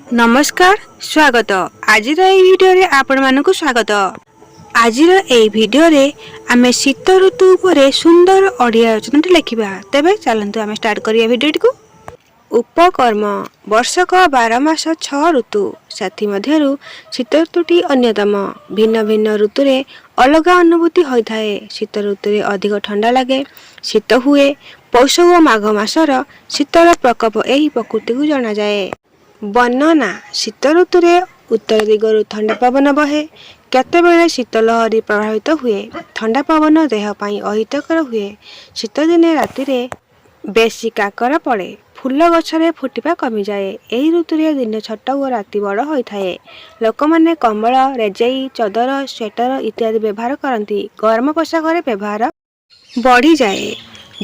ନମସ୍କାର, ସ୍ୱାଗତ। ଆଜିର ଏହି ଭିଡ଼ିଓରେ ଆପଣମାନଙ୍କୁ ସ୍ୱାଗତ। ଆଜିର ଏହି ଭିଡ଼ିଓରେ ଆମେ ଶୀତ ଋତୁ ଉପରେ ସୁନ୍ଦର ଓଡ଼ିଆ ରଚନାଟି ଲେଖିବା। ତେବେ ଚାଲନ୍ତୁ, ଆମେ ଷ୍ଟାର୍ଟ କରିବା ଭିଡ଼ିଓଟିକୁ। ଉପକର୍ମ। ବର୍ଷକ 12 ମାସ ଛଅ ଋତୁ। ସେଥିମଧ୍ୟରୁ ଶୀତ ଋତୁଟି ଅନ୍ୟତମ। ଭିନ୍ନ ଭିନ୍ନ ଋତୁରେ ଅଲଗା ଅନୁଭୂତି ହୋଇଥାଏ। ଶୀତ ଋତୁରେ ଅଧିକ ଥଣ୍ଡା ଲାଗେ, ଶୀତ ହୁଏ। ପୌଷ ଓ ମାଘ ମାସର ଶୀତର ପ୍ରକୋପ ଏହି ପ୍ରକୃତିକୁ ଜଣାଯାଏ। ବର୍ଣ୍ଣନା। ଶୀତ ଋତୁରେ ଉତ୍ତର ଦିଗରୁ ଥଣ୍ଡା ପବନ ବହେ। କେତେବେଳେ ଶୀତ ଲହରୀ ପ୍ରବାହିତ ହୁଏ। ଥଣ୍ଡା ପବନ ଦେହ ପାଇଁ ଅହିତକର ହୁଏ। ଶୀତଦିନେ ରାତିରେ ବେଶୀ କାକର ପଡ଼େ। ଫୁଲ ଗଛରେ ଫୁଟିବା କମିଯାଏ। ଏହି ଋତୁରେ ଦିନ ଛୋଟ ଓ ରାତି ବଡ଼ ହୋଇଥାଏ। ଲୋକମାନେ କମ୍ବଳ, ରେଜେଇ, ଚଦର, ସ୍ୱେଟର ଇତ୍ୟାଦି ବ୍ୟବହାର କରନ୍ତି। ଗରମ ପୋଷାକର ବ୍ୟବହାର ବଢ଼ିଯାଏ।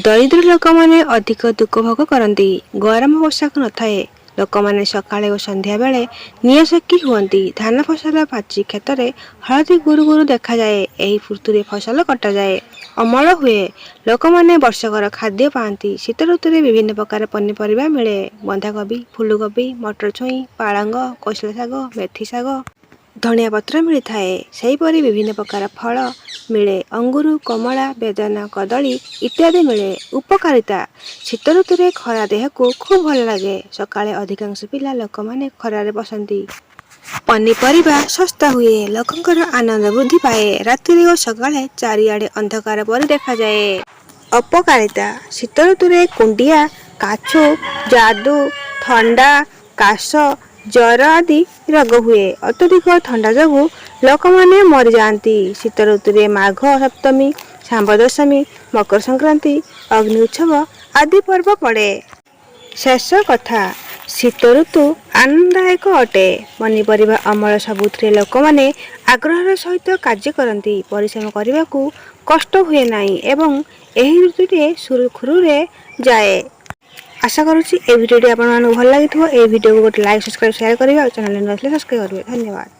ଦରିଦ୍ର ଲୋକମାନେ ଅଧିକ ଦୁଃଖ ଭୋଗ କରନ୍ତି। ଗରମ ପୋଷାକ ନଥାଏ। ଲୋକମାନେ ସକାଳେ ଓ ସନ୍ଧ୍ୟାବେଳେ ନିଆଁ ସେକି ହୁଅନ୍ତି। ଧାନ ଫସଲ ପାଚି କ୍ଷେତରେ ହଳଦୀ ଗୁରୁ ଗୁରୁ ଦେଖାଯାଏ। ଏହି ଋତୁରେ ଫସଲ କଟାଯାଏ, ଅମଳ ହୁଏ। ଲୋକମାନେ ବର୍ଷକର ଖାଦ୍ୟ ପାଆନ୍ତି। ଶୀତ ଋତୁରେ ବିଭିନ୍ନ ପ୍ରକାର ପନିପରିବା ମିଳେ। ବନ୍ଧାକୋବି, ଫୁଲକୋବି, ମଟର ଛୁଇଁ, ପାଳଙ୍ଗ, କୋଶଳା ଶାଗ, ମେଥି ଶାଗ, ଧନିଆ ପତ୍ର ମିଳିଥାଏ। ସେହିପରି ବିଭିନ୍ନ ପ୍ରକାର ଫଳ ମିଳେ। ଅଙ୍ଗୁର, କମଳା, ବେଦାନା, କଦଳୀ ଇତ୍ୟାଦି ମିଳେ। ଉପକାରିତା। ଶୀତ ଋତୁରେ ଖରା ଦେହକୁ ଖୁବ୍ ଭଲ ଲାଗେ। ସକାଳେ ଅଧିକାଂଶ ପିଲା ଲୋକମାନେ ଖରାରେ ବସନ୍ତି। ପନିପରିବା ଶସ୍ତା ହୁଏ। ଲୋକଙ୍କର ଆନନ୍ଦ ବୃଦ୍ଧି ପାଏ। ରାତିରେ ଓ ସକାଳେ ଚାରିଆଡ଼େ ଅନ୍ଧକାର ପରି ଦେଖାଯାଏ। ଅପକାରିତା। ଶୀତ ଋତୁରେ କୁଣ୍ଡିଆ, କାଛୁ, ଯାଦୁ, ଥଣ୍ଡା, କାଶ, ଜ୍ୱର ଆଦି ରୋଗ ହୁଏ। ଅତ୍ୟଧିକ ଥଣ୍ଡା ଯୋଗୁଁ ଲୋକମାନେ ମରିଯାଆନ୍ତି। ଶୀତ ଋତୁରେ ମାଘ ସପ୍ତମୀ, ଶାମ୍ବ ଦଶମୀ, ମକର ସଂକ୍ରାନ୍ତି, ଅଗ୍ନି ଉତ୍ସବ ଆଦି ପର୍ବ ପଡ଼େ। ଶେଷ କଥା, ଶୀତ ଋତୁ ଆନନ୍ଦଦାୟକ ଅଟେ। ପନିପରିବା ଅମଳ ସବୁଥିରେ ଲୋକମାନେ ଆଗ୍ରହର ସହିତ କାର୍ଯ୍ୟ କରନ୍ତି। ପରିଶ୍ରମ କରିବାକୁ କଷ୍ଟ ହୁଏ ନାହିଁ ଏବଂ ଏହି ଋତୁରେ ସୁରୁଖୁରୁରେ ଯାଏ। ଆଶା କରୁଛି, ଏହି ଭିଡ଼ିଓଟି ଆପଣମାନଙ୍କୁ ଭଲ ଲାଗିଥିବ। ଏହି ଭିଡ଼ିଓକୁ ଗୋଟେ ଲାଇକ୍, ସବସ୍କ୍ରାଇବ୍, ସେୟାର କରିବେ ଆଉ ଚ୍ୟାନେଲରେ ନୂଆ ଥିଲେ ସବସ୍କ୍ରାଇବ୍ କରିବେ। ଧନ୍ୟବାଦ।